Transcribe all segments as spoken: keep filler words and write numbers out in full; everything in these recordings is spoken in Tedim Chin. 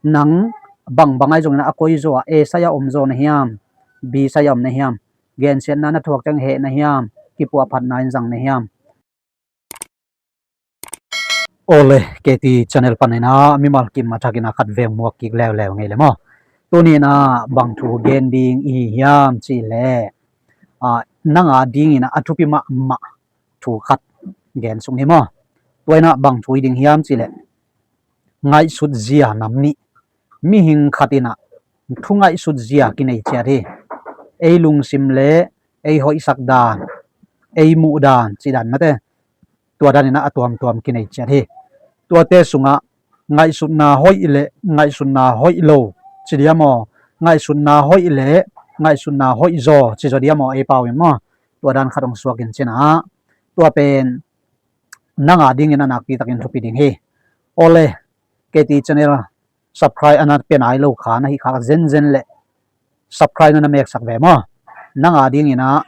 Nang bangbang ahi zongin a koi zaw a, A side a om zaw na hiam, B side a om na hiam? Gensiatna na thuak ciang heh na hiam, kipuahphatna in zang na hiam? Awle, K T channel panin a mimal kim a thakin a khat veng muak kik leuleu ngei le maw. Tuni in a bang thu gen ding i hi hiam cih leh, a, nang a dingin a thupi mahmah thu khat gen suk ni maw. Tua in a bang thu i ding hiam cih leh, ngaihsut zia nam nih. Mihing khat in a thu ngaihsut zia kinei ciat hi. Ei lungsim le ei hoihsak dan, ei muh dan, cih dan mate, tua dan in a tuamtuam kinei ciat hi. Tuate sungah ngaihsutna hoih le ngaihsutna hoih lo ci diam aw, ngaihsutna hoih le ngaihsutna hoih zaw ci zaw diam aw, ei pau in maw. Tua dan khat hong suak in cin a, tua pen nang a dingin a nakpi takin thupi ding hi. Awle, K T channel subscribe a na pia nai lo kha na hih khak zenzen le subscribe na na meksak ve maw. Nang a dingin a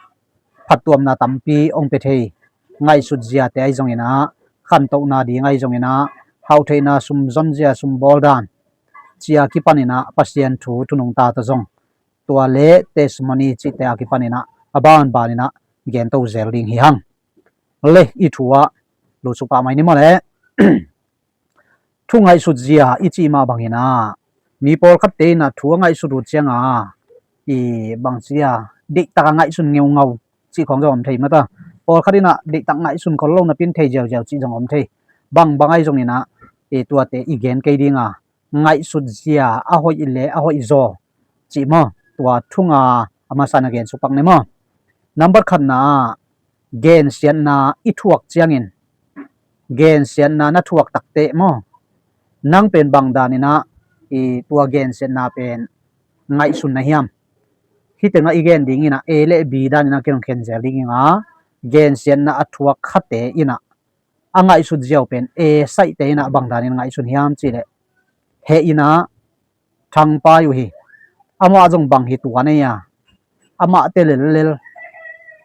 phattuamna tampi hong pia thei, ngaihsut ziate ahi zongin a, khantohna ding ahi zongin a, hauhtheihna, sum zon zia, sum bawl dan, ci a kipanin a Pasian thu, thunung ta tawh zong, tua le testimony cihte a kipanin a, a banbanin a gento zel ding hi hang. Le i thu ah lut suk pah mai ni maw le. Thu ngaihsut zia i cih mah bangin a, mi pawlkhatte in a thu a ngaihsut uh ciang a, i bangci a, deihtak a ngaihsun ngeungau cih khawng zong om thei mata. Pawlkhat in a deihtak ngaihsun khol lo napi in thei ziauziau cih zong om thei. Bangbang ahi zongin a, i tuate i gen kei ding a, ngaihsut zia a hoih le a hoih zaw cih maw, tua thu nga a masa in a gen suk pak ni maw. Nambat khatna ah, gensiatna i thuak ciangin, gensiatna na thuak takteh maw, nang pen bang danin a, i tua gensiatna pen ngaihsun na hiam? Hih tengah i gen dingin a, A le B danin a kei hong khenzel dingin a, gensiatna a thuak khate in a, a ngaihsut ziau pen A side te in a bang danin ngaihsun hiam cih leh, heh in a thangpai uh hi. Amah zong bang hi tuan ei a, amah te lellel,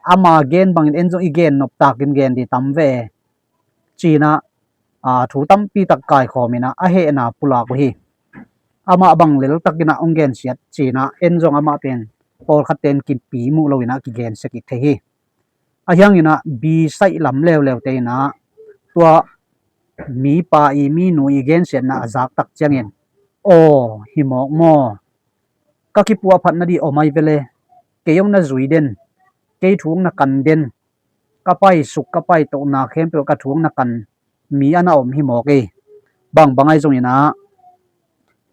ama gen bangin en zong i gen noptakin gen ding tam ve, ci-in a, a, thu tampi tak kaikhawm in a, a hehna pulak uh hi. Amah bang leltakin a hong gensiat, ci-in a, en zong amah pen pawlkhatte in kipi muh loin a kigensia kik thei hi. A hiangin a, B side lam leuleute in a, tua mipa i, minu i gensiatna a zak tak ciangin, aw, hi mawk maw, ka kipuahphat nading om ai ve le, kei hong na zui den, kei thu hong na kan den, ka paisuk, ka paitohna khempeuh ka thu hong na kan mi a na om hi mawk ei. Bangbang ahi zongin a,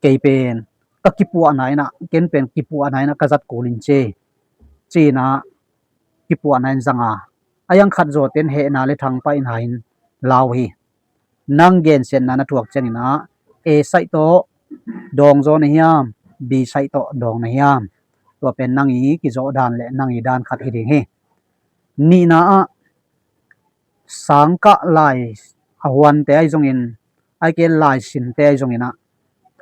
kei pen ka kipuahna in a, ken pen kipuahna in a ka zat kul in ci, ci-in a, kipuahna in zang a, a hiang khat zawte in hehna le thangpaihna in lau hi. Nang gensiatna na thuak ciangin a, A side tawh dawng zaw na hiam, B side tawh dawng na hiam? Tua pen nang i kizawh dan le nang i dan khat hi ding hi. Nihna ah, sangkah lai a huante ahi zongin, ahih kei leh lai sinte ahi zongin a,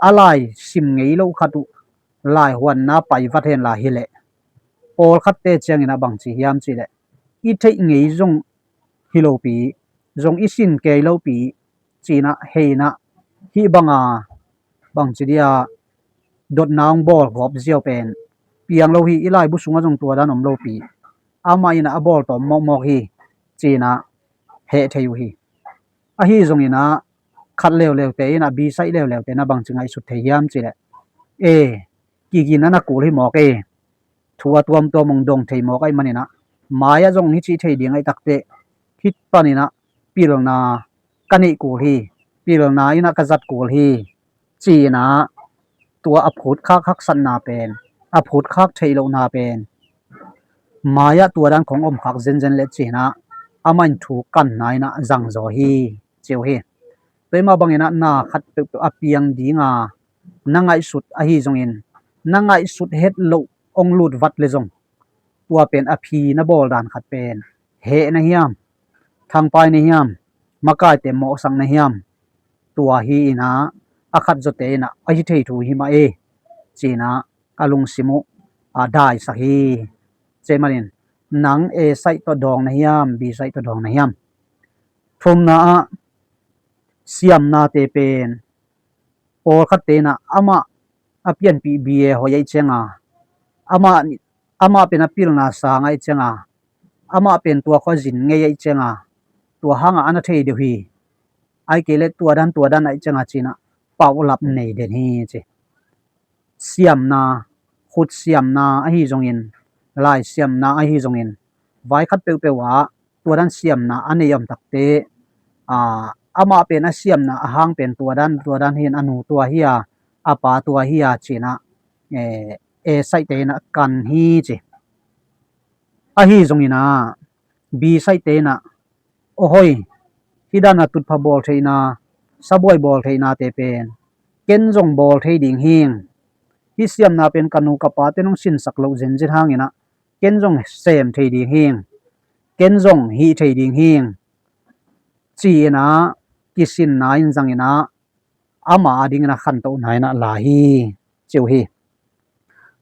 a lai sim ngei lo khat uh lai huanna pai vat hen la hi leh, pawlkhatte ciangin a bangci hiam cih leh, i theih ngei zong hi lopi, zong i sin kei lopi, ci-in a, heh in a, hih bang a, bangci dia, dotna hong bawl gawp ziau pen piang lo hi, i laibu sungah zong tua dan om lopi, amah in a, a bawl tawm mawkmawk hi, ci-in a, heh thei uh hi. Ahi zongin a, khat leuleute in a, B side leuleute in a bangci ngaihsut thei hiam cih leh, e, kiginna na kul hi mawk e, thu a tuamtuam hong dong thei mawk ahih manin a, mai-ah zong hih ci thei ding ahih takteh, hih panin a, pilna ka neih kul hi, pilna in a ka zat kul hi, ci-in a, tua a phutkhak haksatna pen, a phutkhak theih lohna pen, mai-ah tua dan khawng om khak zenzen leh ci-in a, amah in thu kanna in a zang zaw hi, ci uh hi. Tua hi mah bangin a, na khat peuhpeuh a piang ding a, na ngaihsut ahi zongin, na ngaihsut het loh hong lut vat leh zong, tua pen a phi na bawl dan khat pen, heh na hiam, thangpai na hiam, makaite mawhsak na hiam? Tua hi in a, a khat zawte in a, a hi thei thu hi mah e, ci-in a, a lungsim uh a daisak hi. Cih manin, nang A side tawh dawng na hiam, B side tawh dawng na hiam? Thumna ah, siamnate pen pawlkhatte in ah amah a pianpih bia hoih ahih cianga, amah, amah pen a pilna sang ahih cianga, amah pen tua khua zin ngei ahih cianga, tua hanga a na thei deuh hi. Ahih kei leh tua dan tua dan ahih cianga ci-in ah paulap nei den hi ci. Siamna, khut siamna ahi zongin, lai siamna ahi zongin, vai khat peuhpeuh ah tua dan siamna a nei om takte, aa, amah pen a siamna a hang pen tua dan tua dan hi in, a nu tua hi a, a pa tua hi a ci-in ah, eh, A side-te in ah kan hi ci. Ahi zongin ah B side-te in ah, aw hoi, hih dan a tutpha bawl theihna, sabuai bawl theihnate pen ken zong bawl thei ding hing. Hih siamna pen ka nu ka pate nong sinsak loh zenzen hangin ah ken zong sem thei ding hing, ken zong hih thei ding hing, ci-in ah kisinna in zangin ah ama adingin a khantohna in ah la hi ci uh hi.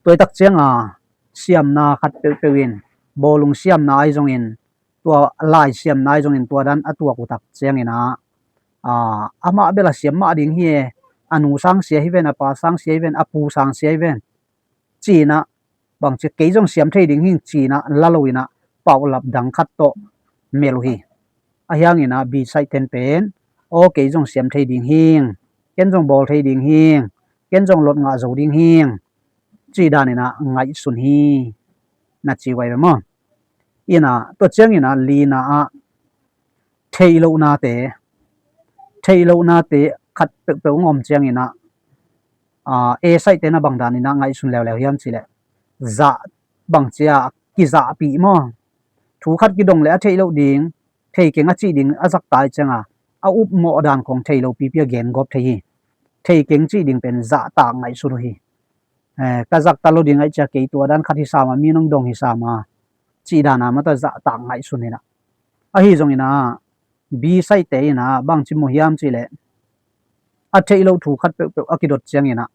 Tua hi tak cianga siamna khat peuhpeuh in, bawlung siamna ahi zongin, tua lai siamna ahi zongin tua dan a tuak uh tak ciangin ah, aa, amah bel a siam mah ding hi e, a nu sang sia hi ven, a pa sang sia hi ven, a pu sang sia hi ven, ci-in ah bangci kei zong siam thei ding hing ci-in ah la lo-in ah paulap dang khat tawh melh uh hi. Ahi hangin ah B side-ten pen, aw kei zong siam thei ding hing, ken zong bawl thei ding hing, ken zong lot ngah zo ding hing, cih danin ah ngaihsun hi, na ci uh ahi ve maw. In ah tua ciangin ah lina ah theih lohnate, theih lohnate khat peuhpeuh hong om ciangin ah, aa, A side-ten ah bang danin ah ngaihsun leuleu hiam cih leh, zah, bangci a kizahpih maw. Thu khat kidong leh a theih loh ding, thei keng a cih ding a zak ta ahih cianga, a upmawh dan khong thei lo pipi a gen gawp thei hi. Thei keng cih ding pen zahtak ngaihsun uh hi. Eh, ka zak ta lo ding ahih ciang kei tua dan khat hi sam a, mi nong dong hi sam a, cih dan a mah tawh zahtak ngaihsun hi in ah. Ahi zongin ah B side-te in ah bangci mu hiam cih leh, a theih loh thu khat peuhpeuh a kidot ciangin ah,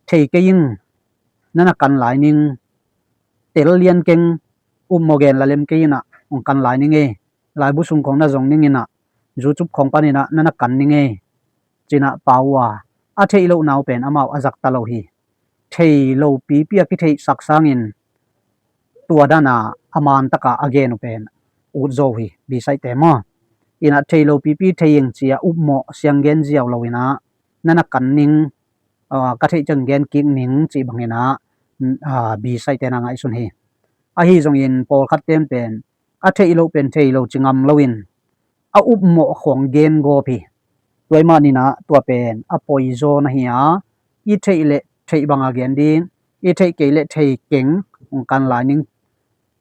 thei kei ing, na na kan lai ning, tel lian keng, upmawh gen la lem kei in ah hong kan lai ning ei, laibu sung khong na zong ning in ah, YouTube khong panin ah na na kan ning ei, ci-in ah pau uh a, a theih lohna uh pen amau a zak ta lo hi. Thei lo pipi a kitheihsak sangin tua dan a a man taka a gen uh pen ut zo uh hi, B side-te maw. In ah thei lo pipi, thei ing ci-a upmawh siang gen ziau lo-in ah, na na kan ning, aa, ka theih ciang gen kik ning cih bangin ah, aa, B side-ten ah ngaihsun hi. Ahi zongin pawlkhatte'n pen a theih loh pen thei lo ci ngam loin a upmawh khong gen gawp hi. Tua ahih manin ah tua pen a poizawn ahi a, i theih leh theih banga gen ding, i theih kei leh thei keng, hong kan lai ning,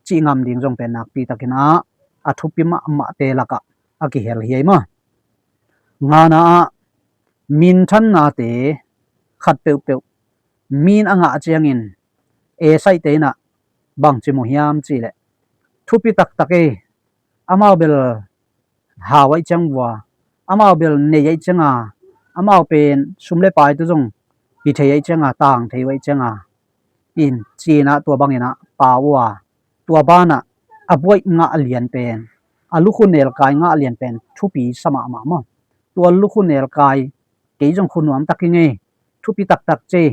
cih ngam ding zong pen nakpi takin ah a thupi mahmahte lakah a kihel hi ei maw. Ngana ah minthannate khat peuhpeuh min a ngah ciangin A side-te in ah bangci mu hiam cih leh, thupi taktak ei, amau bel hau ahih ciang vua, amau bel nei ahih cianga, amau pen sum le pai tawh zong hi thei ahih cianga, tang thei uh ahih cianga, in ci-in ah tua bangin ah pau uh a, tua banah a buaih ngah lian pen, a lukhu nelkai ngah lian pen thupi sa mahmah maw. Tua lukhu nelkai kei zong khu nuam tak hi ngei, thupi taktak cei,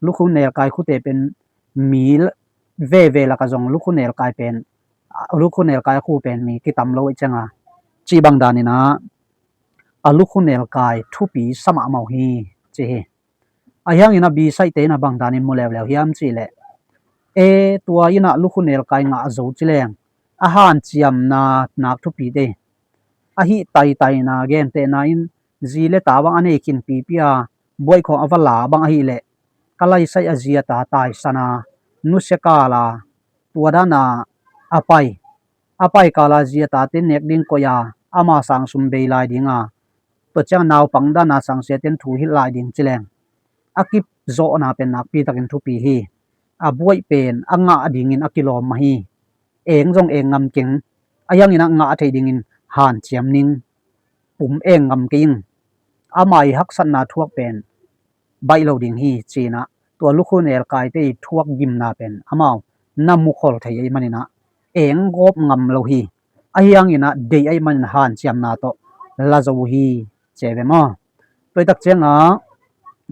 lukhu nelkai khute pen mi veve lakah zong lukhu nelkai pen, lukhu nelkai a khu pen mi kitam lo ahih cianga, cih bang danin ah a lukhu nelkai thupi sa mahmah uh hi, ci hi. Ahi hangin ah B side-te in ah bang danin mu leuleu hiam cih leh, e, tua in ah lukhu nelkai ngah zo ci leng a hanciamna nak thupi te, a hih taitaina gentehna in zi le ta bang a nei khin pipi a, buaih khong a va la bang ahih leh, ka laisai a zi a ta taisan a, nusia kal a, tua dan a a pai, a pai kal a zi a tate nek ding koih a, ama sang sum bei lai ding a, tua ciang naupang dan a sangsiate'n thu hilh lai ding ci leng, a kizawhna pen nakpi takin thupi hi. A buaih pen a ngah dingin a kilawm mah hi. Eng zong eng ngam keng, ahi hangin ah ngah theih dingin hanciam ning, pum eng ngam kei ing, ama ii haksatna thuak pen baih lo ding hi, ci-in ah tua lukhu nelkaite ii thuak gimna pen amau na mukhol thei ahih manin ah eng gawp ngam lo hi. Ahi hangin ah deih ahih manin hanciamna tawh la zo uh hi, ci ve maw. Tua hi tak ciangah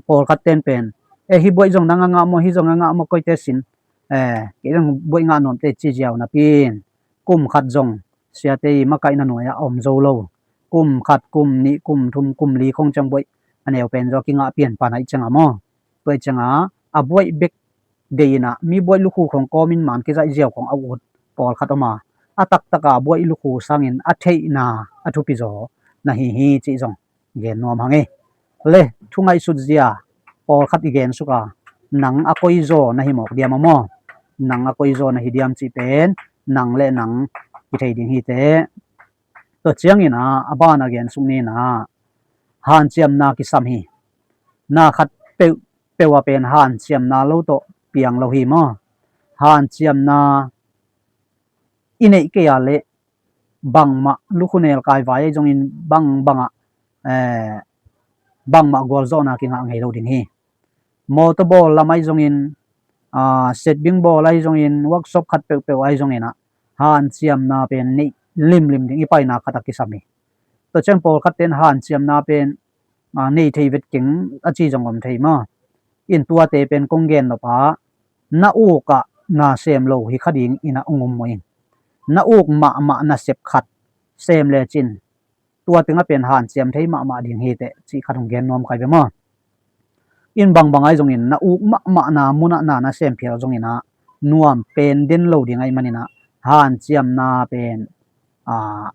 pawlkhat ten pen, e, hih buaih zong nang a ngah maw, hih zong a ngah maw, koite sin, e, kei zong buaih ngah nuam teh ci ziau napi in, kum khat zong siate i makaihna nuai-ah a om zo lo. Kum khat, kum nih, kum thum, kum li khong ciang buaih a neu pen zaw kingah pian pan aih ciangah maw. Tua aih ciangah a buaih bek deih inah mi buaih lukhu khong kawmin man kizaih ziau khong a ut pawlkhat om a, a taktaka buaih lukhu sangin a theihna a thupi zaw na hi hi cih zong gen nuam hang e. Le, thu ngaihsut zia pawlkhat i gen suk a, nang a koi zaw na hi mawk diam a maw? Nang a koi zaw na hi diam cih pen nang le nang i thei ding hi teh. Tua ciangin ah a ban a gen suk ni nah, hanciamna kisam hi. Na khat peuhpeuh a pen hanciamna lo tawh piang lo hi maw? Hanciamna i neih kei a leh bangmah lukhu nelkai vai ahi zongin bangbangah, eh, bangmah gualzawhna kingah ngei lo ding hi. Mawtaw bawl lam ahi zongin, ah, setbing bawl ahi zongin, workshop khat peuhpeuh ahi zongin ah hanciamna pen neih limlim ding i paina khat a kisam hi. Tua ciang pawlkhat ten hanciamna pen, ah, nei thei vet keng a ci zong om thei maw? In tuate pen kong gen nop a, na ukah na sem lo hi kha ding inah ong um maw in. Na uk mahmah nasep khat sem lecin tua tengah pen hanciam thei mahmah ding hi teh cih khat hong gen nuam kai ve maw? In bangbang ahi zongin na uk mahmahna munah na na sem phial zongin ah nuam pen den lo ding ahi manin ah hanciamna pen, ah,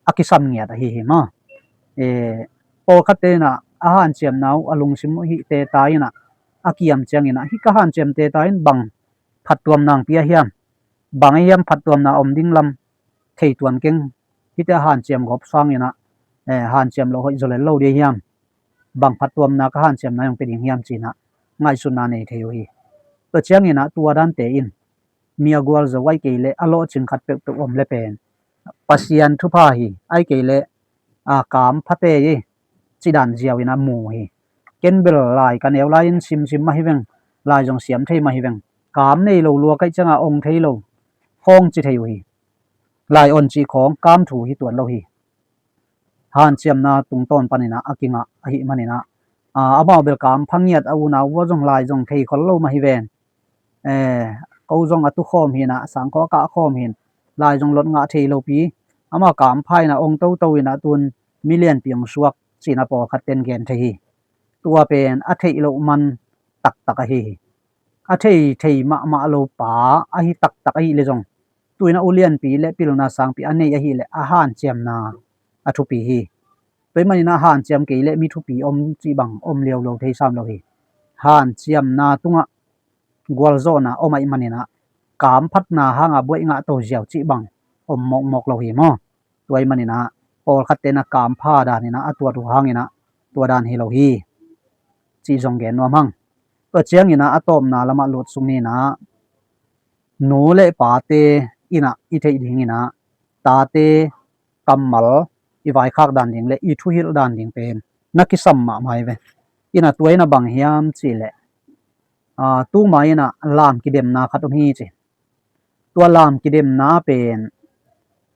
a kisam ngiat ahi hi maw? Eh, pawlkhat te inah a hanciamna uh a lungsim uh hih teta inah a kiam ciangin ah hih ka hanciam teta in bang phattuam nang pia hiam? Bang ahi hiam phattuamna om ding lam thei tuan keng. Hihte a hanciam gawp sangin ah, eh, hanciam lo hoih zaw lel lo dih hiam? Bang phattuamna ka hanciamna hong pia ding hiam ci-in ah ngaihsutna nei thei uh hi. Tua ciangin ah tua dante in mi a gualzo ahi kei leh a lawhcing khat peuhpeuh om le pen Pasian thupha hi, ahi kei leh, a, kam phate hi, ci dan ziau in a mu hi. Ken bel lai ka neu lai-in simsim mah hi veng, lai zong siam thei mah hi veng. Kam nei lo lua kaih ciangah ong thei lo khawng ci thei uh hi. Lai on cih khawng kam thu hi tuan lo hi. Hanciamna tungtawn panin ah a kingah ahih manin ah, a, amau bel kam pha ngiat a unau vua zong lai zong thei khol lo mah hi ven. Eh, ko zong a tu khawm hi-in ah, sangkhaw a kah khawm hi-in, lai zong lot ngah thei lopi, amau kam pha-in ah ong toto in ah tun mi lianpi ong suak ci-in ah pawlkhat ten gen thei hi. Tua pen a theih loh man taktak ahi hi. A thei thei mahmah lo pa ahi taktak ahih leh zong, tu-in ah ulianpi le pilna sangpi a nei ahih leh a hanciamna a thupi hi. Tua ahih manin ah hanciam kei leh mi thupi om cih bang om liaulo thei sam lo hi. Hanciamna tungah gualzawhna om ahih manin ah kam phatna hangah buaih ngah to ziau cih bang om mawkmawk lo hi maw? Tua ahih manin ah pawlkhat ten ah kam pha danin ah a tuat uh hangin ah tua dan hi lo hi, cih zong gen nuam hang. Tua ciangin ah a tawpna lamah lut sung ni-in ah nu le pate in ah i theih dingin ah tate kammal i vaikhak dan ding le i thuhilh dan ding pen na kisam mahmah hi ve. In ah tua in ah bang hiam cih leh, a, tuma in ah lam kidemna khat om hi ci. Tua lam kidemna pen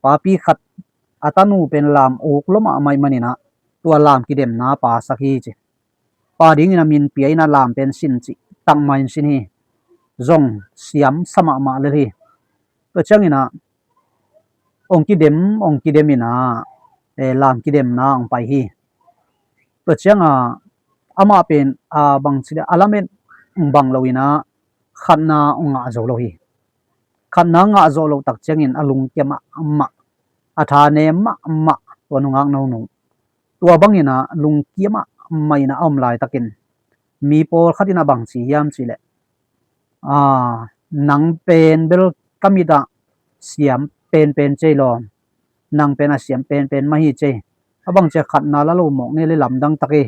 papi khat a tanu pen lam uk lua mahmah ahih manin ah tua lam kidemna pa sak hi ci. Pa dingin a min pia in ah lam pen sin cih tak mah in sin hi. Zong siam sa mahmah lel hi. Tua ciangin ah ong kidem, ong kidem in ah, eh, lam kidemna ong pai hi. Tua ciangah amah pen, a, bang ci dia, a lamet bang lo in ah khatna ong ngah zo lo hi. Khatna ngah zawh loh tak ciangin a lungkia mahmah, a tha nem mahmah tua nungak nonu. Tua bangin ah lungkia mahmah in ah a om laitakin mi pawlkhat in ah bang ci hiam cih leh, a, nang pen bel ka mit ah siam penpen cei lawm, nang pen a siam penpen mah hi cei. A bang ci a khatna la lo mawk nge le lamdang tak hi.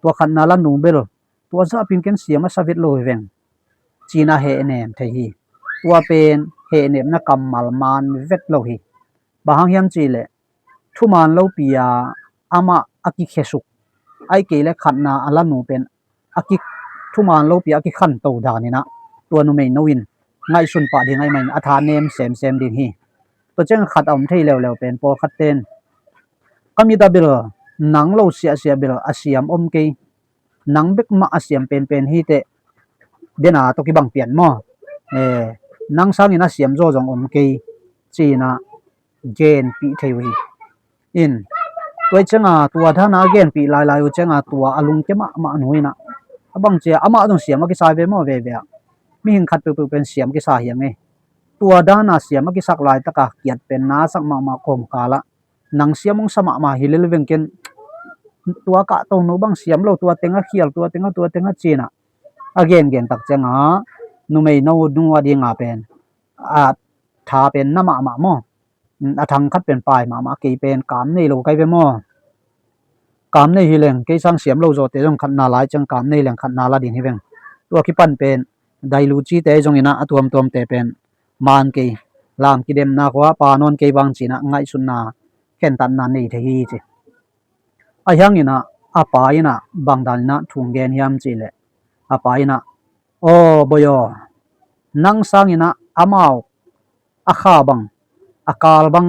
Tua khatna la nu bel tua zahpin ken siam a sa vet lo hi veng, ci-in ah hehnem thei hi. Tua pen hehnemna kammal man vet lo hi. Bang hang hiam cih leh thuman lopi-a amah a kikhiasuk, ahih kei leh khatna a la nu pen a ki, thuman lopi-a a kikhanto danin ah tua numeino in ngaihsun pah ding ahih manin a tha nem semsem ding hi. Tua ciang khat a om thei leuleu pen pawlkhat ten ka mit ah bel nang lo siahsiah bel a siam om kei, Nang bek mah a siam penpen hi teh, dena tawh kibang pian maw? Eh, nang sangin a siam zaw zong om kei, ci-in ah genpih thei uh hi. In, tua ih ciangah tua dana a genpih lailai uh ciangah tua a lungkia mahmah nu in ah, a bang cia amah zong siam a kisa ve maw, veve ah. Mihing khat peuhpeuh pen siam kisa hi a ngei. Tua dana siam a kisak laitaka kiat pen na sak mahmah kawmkalah nang siam hong sa mahmah hi lel veng ken, tua kahto nu bang siam lo, tua teng a khial, tua teng a, tua teng a ci-in ah a gengen tak ciangah numei no nu a dinga pen a tha pen na mahmah maw? A thang khat pen pai mahmah, kei pen kam nei lo kai ve maw? Kam nei hi leng, kei sang siam lo zawte zong khatna lai ciang kam nei leng khatna la ding hi veng. Tua kipan pen dailucite zongin ah a tuamtuamte pen man kei, lam kidemna khua pa nawn kei bang ci-in ah ngaihsutna, khentatna nei thei hi ci. Ahi hangin ah a pa in ah bang danin ah thu gen hiam cih leh, a pa in ah, aw bawi aw, nang sangin ah amau a kha bang, a kal bang,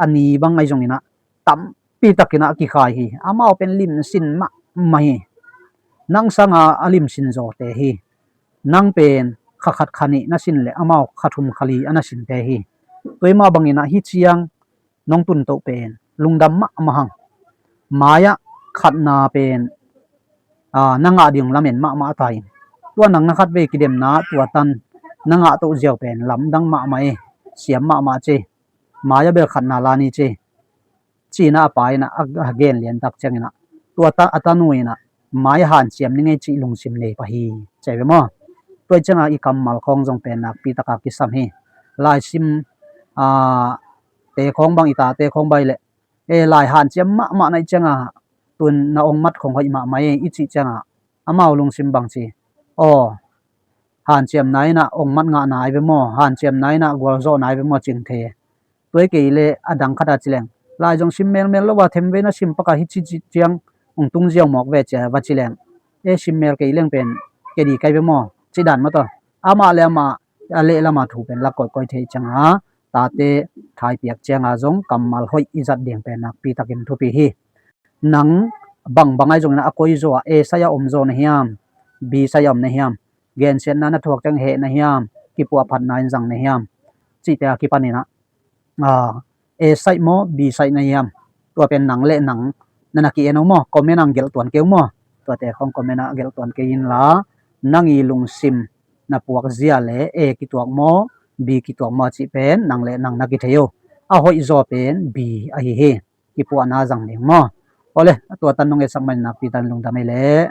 a ni bang ahi zongin ah tampi takin ah kikhai hi. Amau pen limsin mahmah hi. Nang sanga a limsin zawte hi. Nang pen kha khat kha nih na sin leh amau kha thum kha li a na sinte hi. Tua ih mah bangin ah hih ciang nong tuntoh pen lungdam mahmah hang. Mai-ah khatna pen, aa, na ngah ding lamen mahmah ta in, tua nang na khatvei kidemna tua tan na ngah toh ziau pen lamdang mahmah e, siam mahmah ci. Mai-ah bel khatna la ni ci, ci-in ah a pa in ah a, a gen lian tak ciangin ah tua ta, a tanu in ah mai-ah hanciam ni ngei cih lungsim nei pah hi, ci ve maw? Tua ih ciangah i kammal khawng zong pen nakpi taka kisam hi. Laisim, aa, te khawng bang, i tate khawng bang leh, e, lai hanciam mahmah na hih ciangah tun na ong mat khong hoih mahmah e i cih ciangah amau lungsim bang ci? Aw, hanciamna in ah ong mat ngah nai ve maw, hanciamna in ah gualzawh nai ve maw cing thei. Tua ih kei leh a dang khat a ci leng, lai zong sim melmel lo a, themvei na sim pakah hih ci, ci ciang ong tung ziau mawk ve ci a va ci leng, e, sim mel kei leng pen kei di kai ve maw, ci dan maw taw. Amah le amah a lehlam a thu pen lak koikoi thei ciangah tate thaipiak ciangah zong kammal hoih i zat ding pen nakpi takin thupi hi. Nang bangbang ahi zongin ah a koizaw ah A side ah om zaw na hiam, B side ah om na hiam, gensiatna na thuak ciang heh na hiam, kipuahphatna in zang na hiam, cihte a kipanin ah, aa, A side maw, B side na hiam, tua pen nang le nang na na ki-en uh maw, comment ah gelh tuan kei uh maw? Tuate khawng comment ah gelh tuan kei inla, nang i lungsim na puak zia le A kituak maw, B kituak maw cih pen nang le nang na kithei uh. A hoih zaw pen B ahi hi. Kipuahna zang ding maw? Awle, a tua tan nong etsak manin nakpi takin lungdam ei leh.